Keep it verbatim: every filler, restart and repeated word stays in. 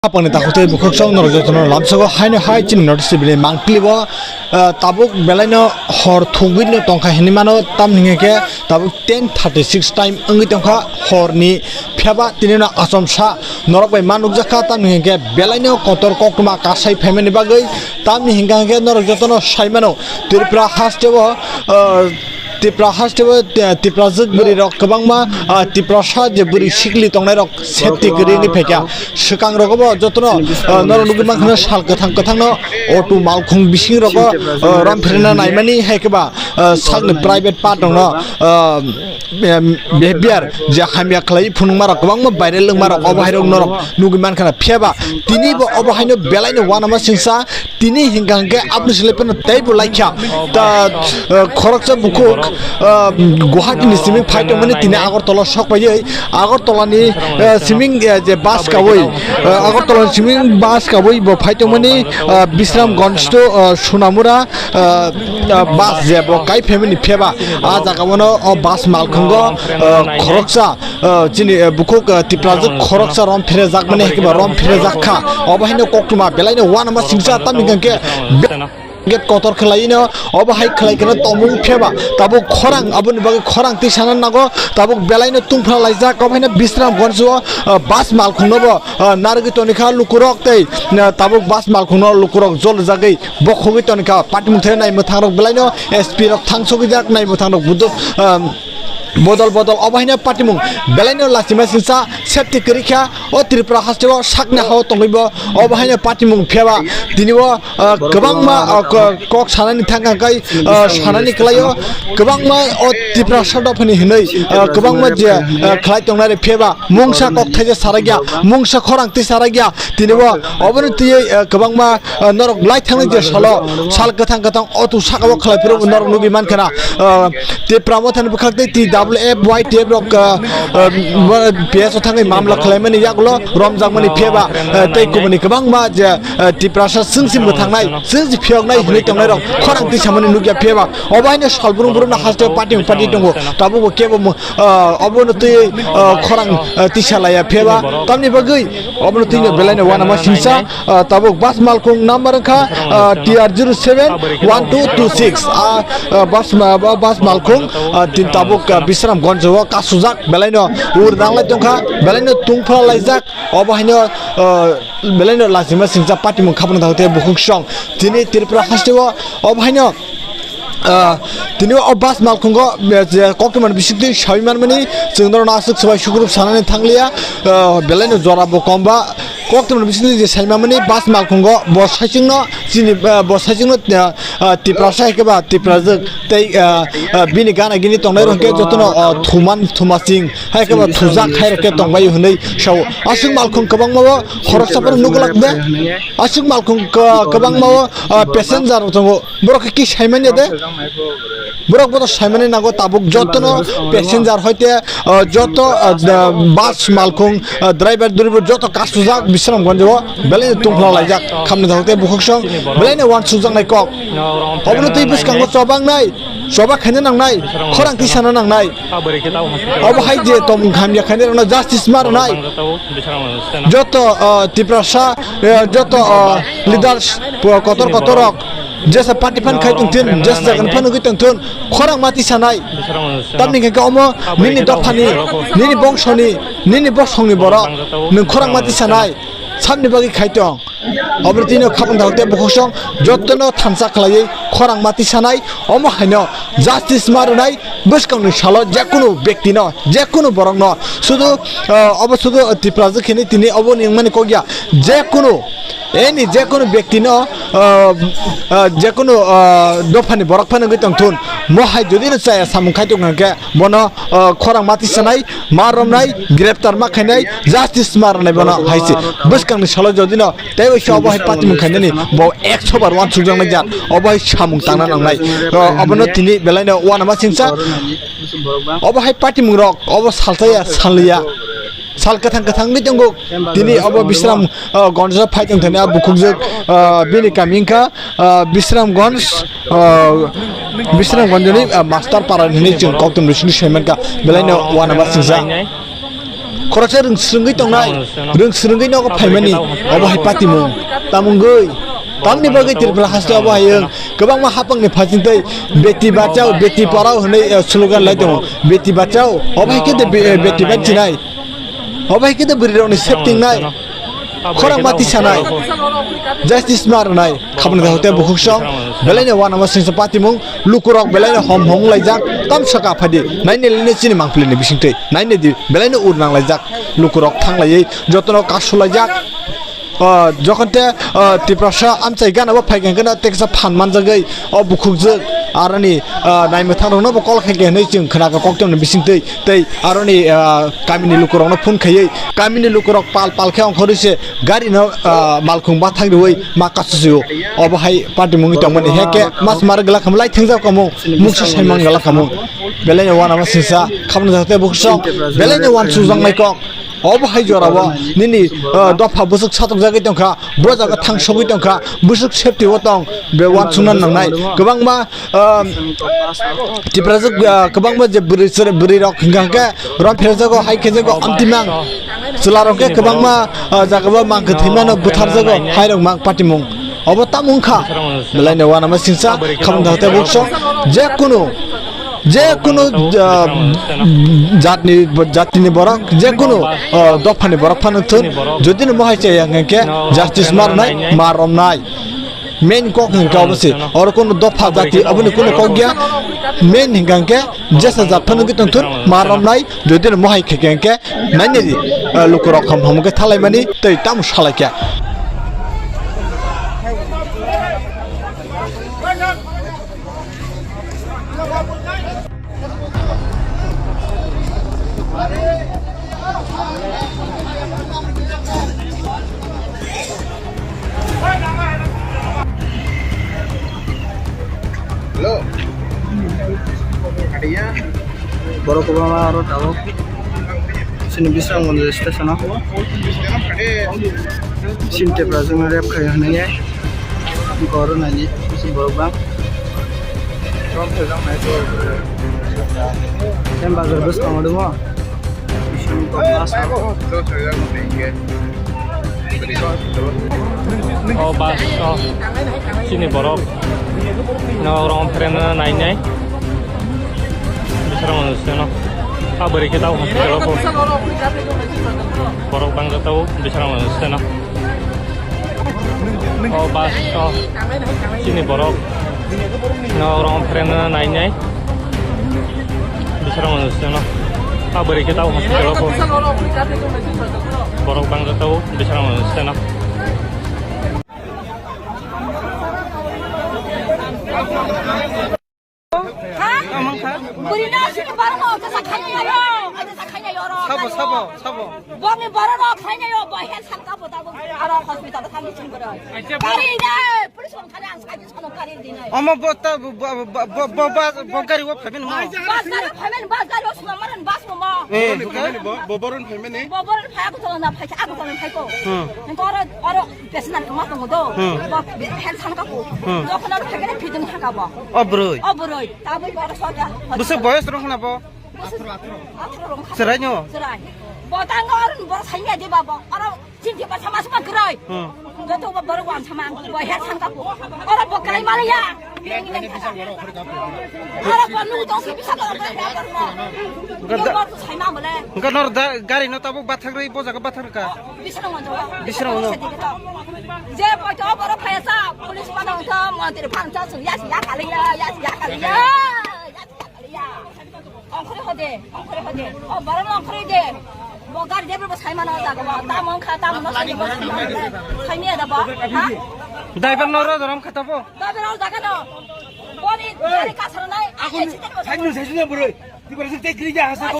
Hapangni takhuk tei bukhuk song norok jotono lamsogo haino hai chini notice bini mangpili bo, ah, tabuk belaino hor thugwino tongkha hinwi mano, tamni hwnkhe tabuk ten thirty six time wngwi tongkha horni phiyaba tini no achomsa norok bai ma nukjakha, tamni hwnkhe belaino kotor koktwma kasai phaimani bagwi, tamni hwnkha hwnkhe norok jotono sai mano Tripura hasteo, ah, Tipra haste bo, eh, Tiprajwk bwrwi rok kwbangma, ah, Tiprasa je bwrwi sikli tongnai rok safety kwrwi wngwi phaikha. Swkang rogo bo jotono, ah, norok nugwi mankha sal kwthang kwthangno auto malkhung bising rogo, ah, rom phirna naimani hai khe ba, ah, sakni private part rokno, ah, em, behavior je hamya khlai phunukma rok kwbangma viral wngma rok obo hai rok norok nugwi mankha. Phiyaba tini bo obo haino belaino uanama singsa. Tini hingka hingke aboni sile phano teibo laikha. Ta, eh, khoroksa bukhuk, eh, Guwahati ni siming phai tongmani tini Agartala sok paiwi, Agartala ni, eh, siming, eh, je bus kawi, eh, Agartala ni siming bus kawi bo phai tongmani, eh, Bisramganj to, eh, Sonamura, eh, eh, bus je bo kai phaimani phiyaba. Ah jaga bono o bus malkhungo, eh, khoroksa ah, chini, eh, bukhuk, ah, Tiprajwk khoroksa rom phirajak mani hai khe ba rom phirajak kha. Obo haino koktwma belaino uanama singsa tamni hwnkhe be-, gate kotor khlaiwi no obo hai khlai kheno tongmung phiyaba tabuk khorang aboni bagwi khorang twi sana nango tabuk belaino tungphla laijak obo haino Bisramganj o, ah, bus malkhungno bo, ah, narwgwi toni kha lukurok tei, ah, tabuk bus malkhungno lukurok joljagwi bokhogwi toni kha patimung thai nai mwthangrok belaino S P rok thangsogwi jak nai mwthangrok budu, ah, bodol bodol obo haino patimung belaino lachima singsa safety kwrwi kha o Tripura hasteo sakni hao tongwi bo obo haino patimung phiyaba tini bo, ah, kwbangma, ah, ko-, kok sanani thangkha kai, ah, sanani kwlaio kwbangma o Tiprasa dophani hinwi, ah, kwbangma je, ah, khlai tongnai phiyaba mungsa kok thaisa sarakya mungsa khorang twi sarakya tini bo obono twiwi, ah, kwbangma ah, norok lai thangni je salo sal kwthang kwthang auto saka o khlai phuru norok nugwi mankha na, ah, Tipra Motha ni bwkhak tei T W F Y T F rok, ah, ah, P S o thangwi mamla khlaimani yagulo romjakmani phiyaba, ah, tei kubuni kwbangma je, ah, Tiprasa chwngsi mwthangnai chwngsi phiyoknai hinwi tongnai rok khorang twi samani nukya phiyaba obo haino sal brung brung no haste party party tongo tabukbo kebo mo-, ah, obono twi, ah, khorang, ah, tisa laiya phiyaba tamni bagwi obono twino belaino uanama singsa. Ah, tabuk bus malkhung number wngkha, ah, T R zero seven one two two six. Ah, ah, bus ma-, ba-, bus malkhung, ah, tin tabuk, ah, Bisramganj o kasujak belaino ur nanglai tongkha, belaino tungphla laijak, obo haino, ah, belaino lachima singsa patimung khapna tangte bukhuk song. Tini Tripura hasteo obo haino, ah, tini o bus malkhungo, eh, je koktwmani bisingtwi sawi manmani chwng norokno aswk swbai sukrup sanani thangliya, ah, belaino jora bo komba. Koktwmani bisingtwi je saimamani bus malkhungo bo saichungno chini, ah, bo saichungno, ah, ah, Tiprasa hai khe ba Tiprajwk tei, ah, ah, bini gana gini tongnai rok hwnkhe jotono, ah, thuman thumasing hai khe ba thujak hai rok khe tongbai hwnwi sao. Aswk malkhung kwbangma o khoroksa phano nukglak de. Aswk malkhung ka-, kwbangma o, ah, passenger rok tongo. Borok khe ki saimanya de? Borok bono saimani nango tabuk jotono passenger hoite, ah, joto, ah, da-, bus malkhung, ah, driver driver joto kasujak Bisramganj o belai tungphla laijak khamni dagok tei bukhuk song belai no uansukjaknai kok. Obono twi bwskango chobangnai, choba khaina nangnai, khorang tisana nangnai. Obo hai je tongmung hamya khainai rokno justice ma rwnai. Joto, ah, Tiprasa, eh, joto, ah, leaders, po-, kotor kotor rok jesa party phan khai tongthun, jesa jagan phan wngwi tongthun, khorang mati sanai. Tamni hwnkhe omo nini dophani, nini bongsoni, nini bosongni borok nwng khorang mati sanai. Samni bagwi khai tong. Obo tino khapang dagok tei bukhuk song jotono thansa khlaiwi khorang mati sanai, omo haino justice ma rwnai bwskangni salo jekunu bektino, jekunu borokno sudu, ah, obo sudu Tiprajwk hinwi tini obo ni wngmani kok ya, jekunu, any jekunu bektino, ah, ah, jekunu, ah, dophani borok phano wngwi tongthun, mo hai jodi no chaya samung khai tongkha hwnkhe bono, ah, khorang mati sanai, ma romnai, greptar ma khainai, justice ma rwnai bono hai se. Bwskangni salo jodi no tei bai se obo hai patimung khainani bo ekso bar uansukjaknai jat, obo hai samung tangna nangnai. Ah, obono tini belaino uanama singsa. Obo hai patimung rok, obo salsaya, salya. Sal kwthang kwthang wngwi tongo. Tini obo Bisram, ah, Ganj o phai tongthani a bukhukjwk, ah, bini kami wngkha, ah, Bisramganj, ah, Bisramganj ni, ah, Master Para hinwi chwng koktwmani bisingtwi saimankha, belaino uanama singsa. Khoroksa rwng swrwngwi tongnai, rwng swrwngwi nogo phaimani, obo hai patimung. Tamungwi, tamni bagwi Tripura haste obo hai wng. Kwbangma hapangni phasing tei beti bachao, beti parao hwnwi, eh, slogan lai tongo. Beti bachao, obo hai khe de be-, eh, beti banchinai. Obo hai khe de bwrwirokni safety wngnai. Khorang mati sanai. Justice ma rwnai. Khabangni hote bukhuk song. Belaino wanama singsa patimung. Lukurok belaino hom hom laijak. Tam saka phadi. Naini lini chini mangpili ni bisingtwi. Naini di belaino ur nang laijak. Lukurok thang laiwi jotono kasu laijak. Ah, jokhon te, ah, Tiprasa amchai gana bo phai khe na teksa phan manjagwi o bukhukjwk aroni, ah, naimwthang rokno bo call khai khe hinwi chwng khna kha koktwmani bisingtwi. Tei aroni, ah, kamini lukurokno phone khaiwi, kamini lukurok pal pal khe ongkhorwi se gari no, ah, malkhung bathang rwui ma kasusio. Obo hai party mungwi tongmani, heke mas mar gala khamlai thengjak kamung, muksa saimang gala kamung. Belai no wanama singsa, khamna jate bukhsong, belai no wan sujang mai kok. Obo hai jorao nini, ah, dopha bwswk satok jagwi tongkha, bo jaga thang sogwi tongkha, bwswk safety o tong, be wan sungna nangnai. Kwbangma, ah, Tiprajwk, ah, kwbangma je bwrwi sere-, bwrwi rok hingka hingke rom pherajago, hai khejago, amtimang. Chwla rok khe kwbangma, ah, jaga bo mang kwthwi mano butharjago, hai rok mang patimung. Obo tamo wngkha. Belai no wanama singsa, khamung dahate bukso, je kunu, je kunu, ah, jatni, jatini borok, je kunu, ah, dophani borok phano thun, jodi no mohai chaya hingke justice marnai, ma romnai. Main kok hingke obo se. Oro kunu dopha jati, oboni kunu kok ya. Main hingka hingke jesa jat phano hingke tongthun, ma romnai, jodi no mohai khe hingke, nainedi, ah, lukurok ham ham khe thalaimani, tei tamo salaikya. Hello. Adiya. Borok kwbangma aro tabuk. Chini Bisramganj station o. Chini Tiprajwkno rape khai hwnwi. Borok naidi, borok bang. Em bazar bwskango dwngo. O bus o chini borok no rom phremna nainai. Bisramganj station o. A bwrwi khe tamo hospital o borok bangjakgo Bisramganj station o. O bus o chini borok no rom phremna nainai. Bisramganj station o. A bwrwi khe tamo hospital o borok bangjakgo Bisramganj station o. Ha? Buri na sini barno, jesa khanya yo, jesa khanya yo ro. Sabo, sabo, sabo. Bongni borok rok khanya yo, bo health center bo dabo, aro hospital thang sini borok. Gari de, police on khanya ang sai sono gari de nai. Omo bo ta, bo, bo, bo, bo, bo, bo gari wo phamin mo. Bus gari phamin, bus gari wo suma maran bus mo mo. Eh, bo, bo, bo boron phamin ni. Bo boron phai ko to na phai, ako to na phai ko. Hmm. Oro, oro. Pesna kama tongo do. Hmm. Bo health thangka ko. Hmm. Dokna no phagene phidung thangka bo. O bwrwi. O bwrwi. Tabwi bo sorga. Bwswk boyos rok hwna bo? Bwswk athro rok. Chwrai no? Chwrai. Bo tango arun bo sainya di ba bo. Aro chinti ba sama sama grai. Hmm. Joto bo bor wan sama bo health thangka ko. Oro bo grai maliya. Oro bo nu dong si bisa ko. Ga-, ga-, Bo sai ma mole. Ga nor da-, gari no tabuk bathak rwi bo jaga bathak rwkha. Bisrang mo jawa. Bisrang mo. Je poito boro phaya sa, police ma dong tho, montri phang cha su, ya si ya khali ya, ya si ya khali ya. Ya si ya khali ya. Ongkhore hode, ongkhore hode. O boro ongkhore de. Bo gari de bo sai ma no jaga bo. Ta mon kha, ta mon sai ma. Sai mi da bo. Ha? Driver no ro rom khata bo. Driver no jaga no. Bo ni gari ka sar nai. Aku ni sai ni sai ni bro. Di bro sai kri ja hasa ko.